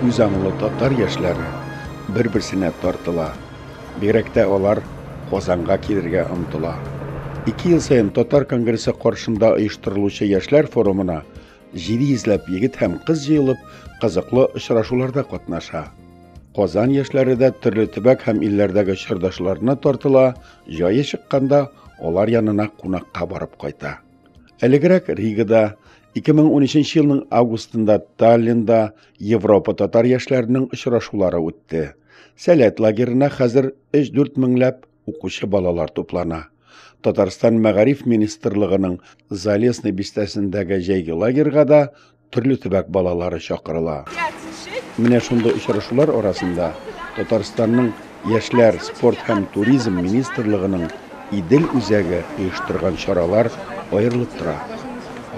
үзаңлы татар яшьләре бер-берсенә тартыла. Бигрәк тә алар Казанга килергә омтыла. 2 ел саен Татар конгрессы каршында оештырылучы яшьләр форумына 700 ләп егет һәм кыз җыелып, кызыклы очрашуларда катнаша. Казан яшьләре дә төрле төбәк һәм илләрдәге чордашларына тартыла, җае чыкканда алар янына кунакка барып кайта. Элегрәк Ригада, 2013 елның августында Таллинда Европа татар яшьләренең очрашулары үтте. Сәләт лагерена хәзер 3-4 меңләп укучы балалар туплана. Татарстан мәгариф министрлыгының Залесный бистәсендәге җәйге лагерьга да төрле төбәк балалары чакырыла. Менә шундый очрашулар арасында Татарстанның Яшьләр, спорт һәм туризм министрлыгының Идел үзәге оештырган чаралар аерылып тора.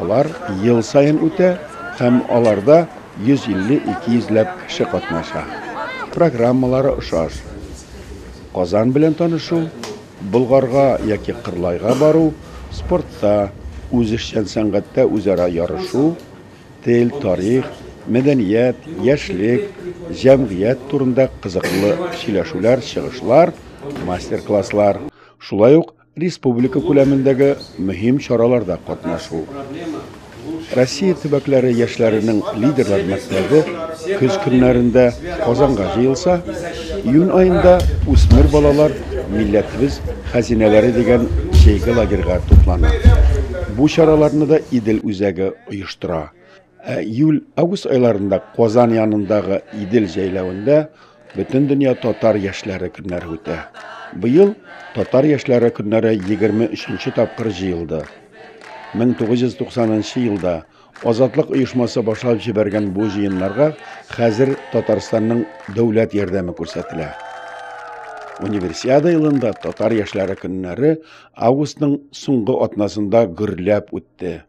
Алар ел саен үтә һәм аларда 150-200 ләп кеше катнаша. Программалары ошаш. Казан белән танышу, Болгарга яки Кырлайга бару, спортта, үзешчән сәнгатьтә үзара ярышу, тел, тарих, мәдәният, яшьлек, җәмгыять турында кызыклы сөйләшүләр, чыгышлар, мастер-класслар, шулай ук республика күләмендәге мөһим чараларда катнашу. Россия төбәкләре яшьләренең лидерлар мәктәбе көз көннәрендә Казанга җыелса, июнь аенда үсмер балалар Милләтебез хәзинәләре дигән җәйге лагерьга туплана. Бу чараларны да Идел үзәге оештыра. Ә июль-август айларында Казан янындагы Идел җәйләвендә Бөтендөнья татар яшьләре көннәре үтә. Быел татар яшьләре көннәре 23 тапкыр җыелды. 1990 елда Азатлык оешмасы башлап җибәргән бу җыеннарга хәзер Татарстанның дәүләт ярдәме күрсәтелә. Универсиада елында татар яшьләре көннәре августның соңгы атнасында гөрләп үтте.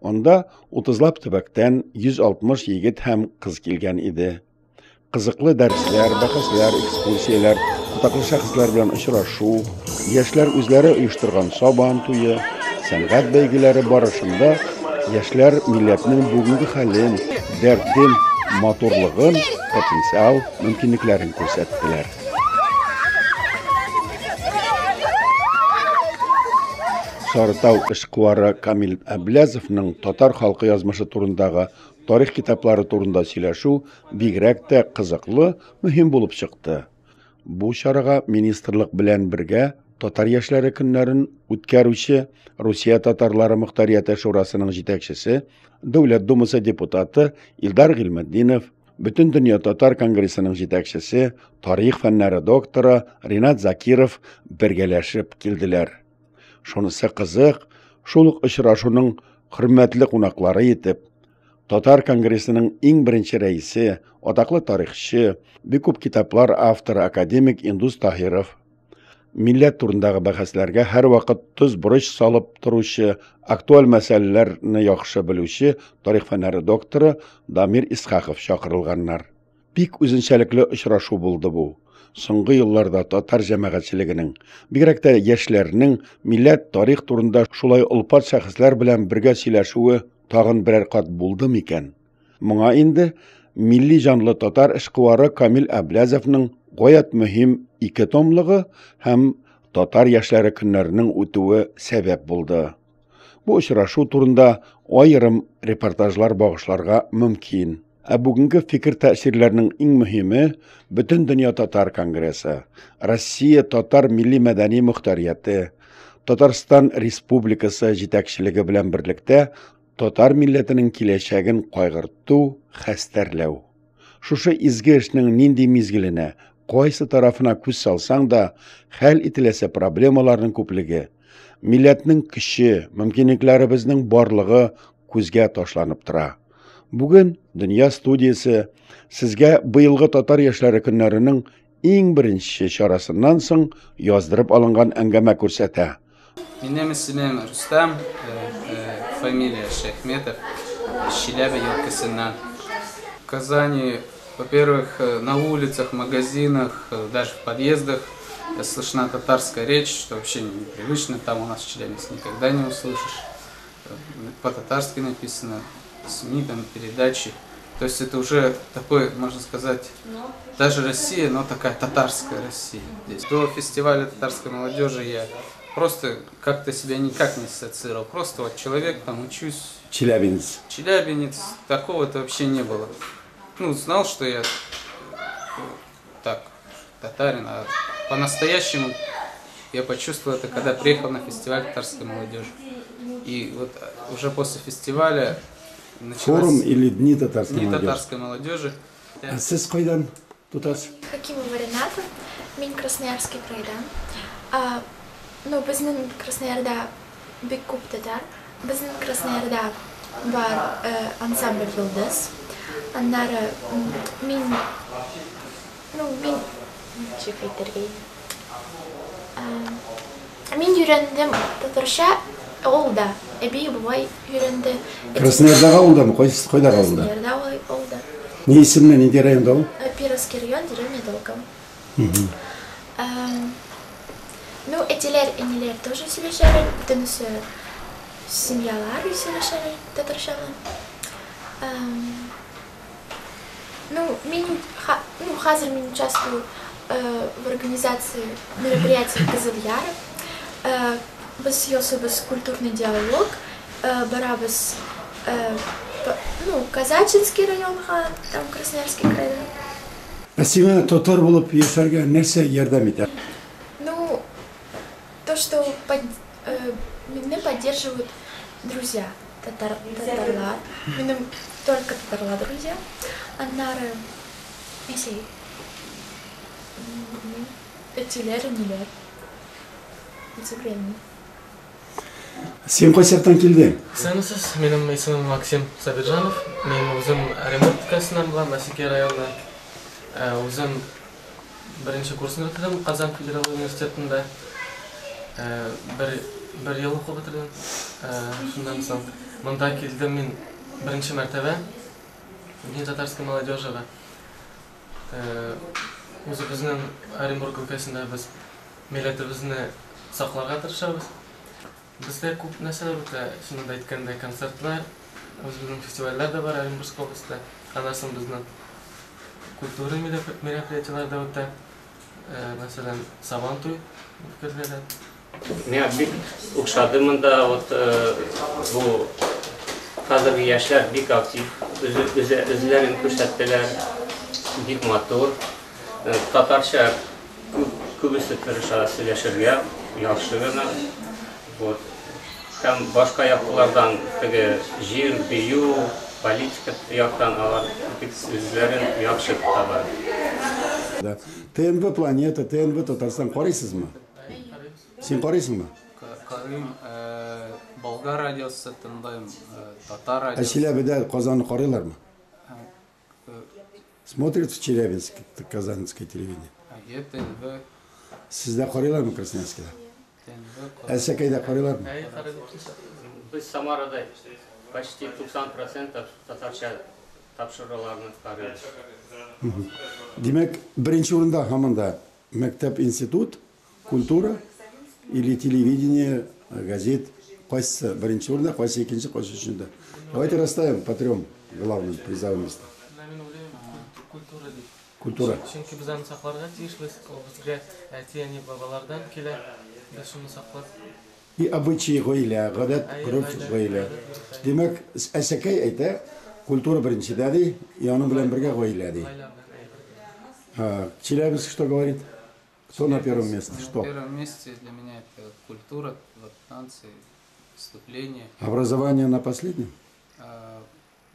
Анда 30лап төбәктән 160 егет һәм кыз килгән иде. Кызыклы дәресләр, бәхәсләр, экскурсияләр, атаклы шәхесләр белән очрашу, яшьләр үзләре оештырган сабан туе, сәнгать бәйгеләре барышында яшьләр милләтнең бүгенге хәлен, дәртен, матурлыгын, потенциал мөмкинлекләрен күрсәттеләр. Сарытау эшкуары Камил Әбләзовның татар халкы язмышы турындагы тарих китаплары турында сөйләшү бигрәк тә кызыклы, мөһим булып чыкты. Бу чарага министрлык белән бергә Татар яшьләре көннәрен үткәрүче Русия татарлары мохтарияте шурасының җитәкчесе, Дәүләт Думасы депутаты Илдар Гыйльметдинов, Бөтендөнья татар конгрессының җитәкчесе, тарих фәннәре докторы Ринат Закиров бергәләшеп килделәр. Шунысы кызык, шул ук очрашуның хөрмәтле кунаклары итеп, Татар конгрессының иң беренче рәисе, атаклы тарихчы, бик күп китаплар авторы академик Индус Таһиров, милләт турындагы бәхәсләргә һәрвакыт тоз-борыч салып торучы, актуаль мәсьәләләрне яхшы белүче тарих фәннәре докторы Дамир Исхаков чакырылганнар. Бик үзенчәлекле очрашу булды бу. Соңгы елларда татар җәмәгатьчелегенең, бигрәк тә яшьләрнең милләт, тарих турында шулай олпат шәхесләр белән бергә сөйләшүе тагын берәр кат булды микән? Моңа инде милли җанлы татар эшкуары Камил Әбләзовның гаять мөһим ике томлыгы һәм Татар яшьләре көннәренең үтүе сәбәп булды. Бу очрашу турында аерым репортажлар багышларга мөмкин. Ә бүгенге фикер-тәэсирләрнең иң мөһиме Бөтендөнья татар конгрессы, Россия татар милли-мәдәни мохтарияте, Татарстан Республикасы җитәкчелеге белән берлектә татар милләтенең киләчәген кайгырту, хәстәрләү. Шушы изге эшнең нинди мизгеленә, кайсы тарафына күз салсаң да, хәл ителәсе проблемаларның күплеге, милләтнең көче, мөмкинлекләребезнең барлыгы күзгә ташланып тора. Бүген Дөнья студиясе сезгә быелгы татар яшьләре көннәренең иң беренче чарасыннан соң яздырып алынган әңгәмә күрсәтә. Минем исемем Рустам, фамилия Шәхметов, Чиләбе өлкәсеннән. В Казани, во-первых, на улицах, магазинах, даже в подъездах слышна татарская речь, что вообще непривычно, там у нас в Челябинске никогда не услышишь. По-татарски написано, СМИ, там, передачи. То есть это уже такой, можно сказать, даже Россия, но такая татарская Россия здесь. До фестиваля татарской молодежи я просто как-то себя никак не ассоциировал. Просто вот человек, там учусь. Челябинец. Челябинец, такого-то вообще не было. Ну, знал, что я так, татарин, а по-настоящему я почувствовал это, когда приехал на фестиваль татарской молодежи. И вот уже после фестиваля началась... Форум или Дни татарской Дни молодежи? Татарской молодежи. Ә сез кайдан, туташ? Хакимова Рената, мин Красноярский крайдан. Ну, безнең Красноярда бик күп татар. Безнең Красноярда бар ансамбль «Йолдыз». Аннары мин, ну, мин, ничек әйтергә инде? Мин өйрәндем татарча авылда. Әби, бабай өйрәнде. Красноярдагы авылдамы? Кайсы, кайдагы авылда? Красноярда авылда. Ни исемле, нинди районда ул? Перовский район, деревня Долгово. Ну, әтиләр, әниләр тоже сөйләшәләр, бөтенесе семьялар сөйләшәләр татарча. Ну, мин, ну, хәзер мин участвую в организации мероприятий Кызыл Яр. Без ясыйбыз культурный диалог, барабыз, ну, Казачинский районга, там Красноярский крайда. Ә сиңа татар булып яшәргә нәрсә ярдәм итә? Ну, то, что меня поддерживают друзья, татарлар. Минем только татарлар друзья. Аннары, если әтиләр, әниләр. Удивление. Син кайсы яктан килдең? Исәнмесез, минем исемем Максим Сабирҗанов. Мин үзем Оренбург өлкәсеннән булам, Мәсекәй районы. Үзем беренче курсын бетердем Казан федераль университетында. Бер ел укып бетердем. Шуннан соң монда килдем мин беренче мәртәбә Дни татарской молодежига. Үзебезнең Оренбург өлкәсендә без милләтебезне сакларга тырышабыз. Бездә күп нәрсәләр үтә, чыннан да әйткәндә, концертлар, үзебезнең фестивальләр дә бар Оренбургской областьта. Аннан соң безнең культура мероприятиеләр дә үтә. Мәсәлән, Сабантуй үткәрелә. Миңа бик охшады монда, вот бу хәзерге яшьләр бик актив, үзләрен күрсәттеләр, бик матур. Татарча күбесе тырыша сөйләшергә, яхшы гына. Вот. Һәм башка яклардан теге җыр, бию, политика яктан алар бик үзләрен яхшы тоталар. Да. ТНВ Планета, ТНВ Татарстан карыйсызмы? Син карыйсыңмы? Карыйм, Болгар радиосы тыңлыйм, татар Ә радиосы. Чиләбедә Казанны карыйлармы? Смотрят в Челябинске казанское телевидение? Әйе, ТНВ. Сездә карыйлармы Красноярскида? ТНВ. Әсәкәйдә карыйлармы? Әйе, карыйбыз. Без Самарада почти 90% татарча тапшыруларны карыйбыз. Димәк, беренче урында һаман да мәктәп, институт, культура или телевидение, газет, кайсы беренче урында, кайсы икенче, кайсы өченче? Давайте расставим по трем главным призовым местам. Менә мин уйлыйм, культура дип. Культура. Чөнки без аны сакларга тиешбез. Ул безгә әти-әни, бабалардан килә. Без шуны саклап. И обычаи гаилә, гадәт, гореф, гаилә. Димәк, Әсәкәй әйтә, культура беренчедә ди, и аның белән бергә гаилә ди. Гаилә белән, әйе. Челябинск что говорит? Кто на первом месте? На Что? первом месте для меня это культура, вот танцы, выступления. Образование на последнем?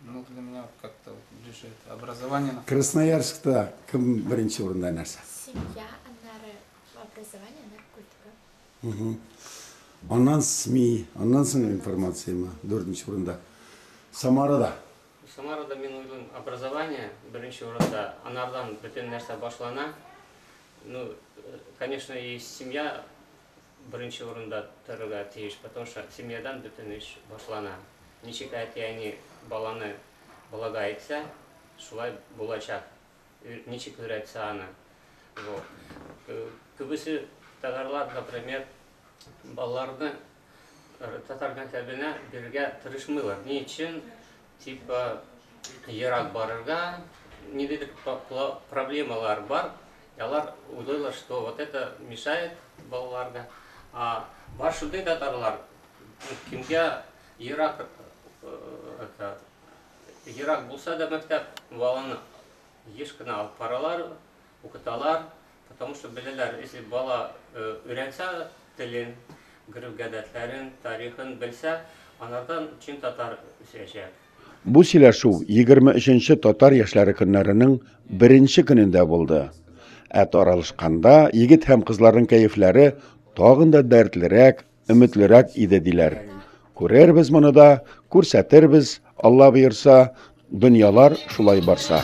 Ну, для меня как-то вот ближе это образование. Красноярскта кем беренче урында, нәрсә? Семья, аннары образование, аннары культура. Аннан СМИ, аннан соң информациямы, дүртенче урында. Самарада. Самарада мин уйлыйм, образование беренче урында, анардан бөтен нәрсә башлана. Ну, конечно, и семья беренче урында торырга тиеш, потому что семьядан бөтен эш башлана. Ничек әти-әни баланы балага әйтсә, шулай булачак. Ничек өйрәтсә аны. Вот. Күбесе татарлар, например, балаларны татар мәктәбенә бирергә тырышмыйлар. Ни өчен? Типа Ерак барырга, ниндидер проблемалар бар. И алар уйлыйлар, что вот это мешает балаларга. А бар шундый татарлар, кемгә ерак это, ерак булса да мәктәп, баланы еш кына алып баралар, укыталар, потому что беләләр, если бала өйрәнсә телен, гореф-гадәтләрен, тарихын белсә, анардан чын татар үсәчәк. Бу сөйләшү 23нче татар яшьләре көннәренең беренче көнендә булды. Ә таралышканда егет һәм кызларның кәефләре тагын да дәртлерәк, өметлерәк иде диләр. Күрербез моны да, күрсәтербез, Алла боерса, дөньялар шулай барса.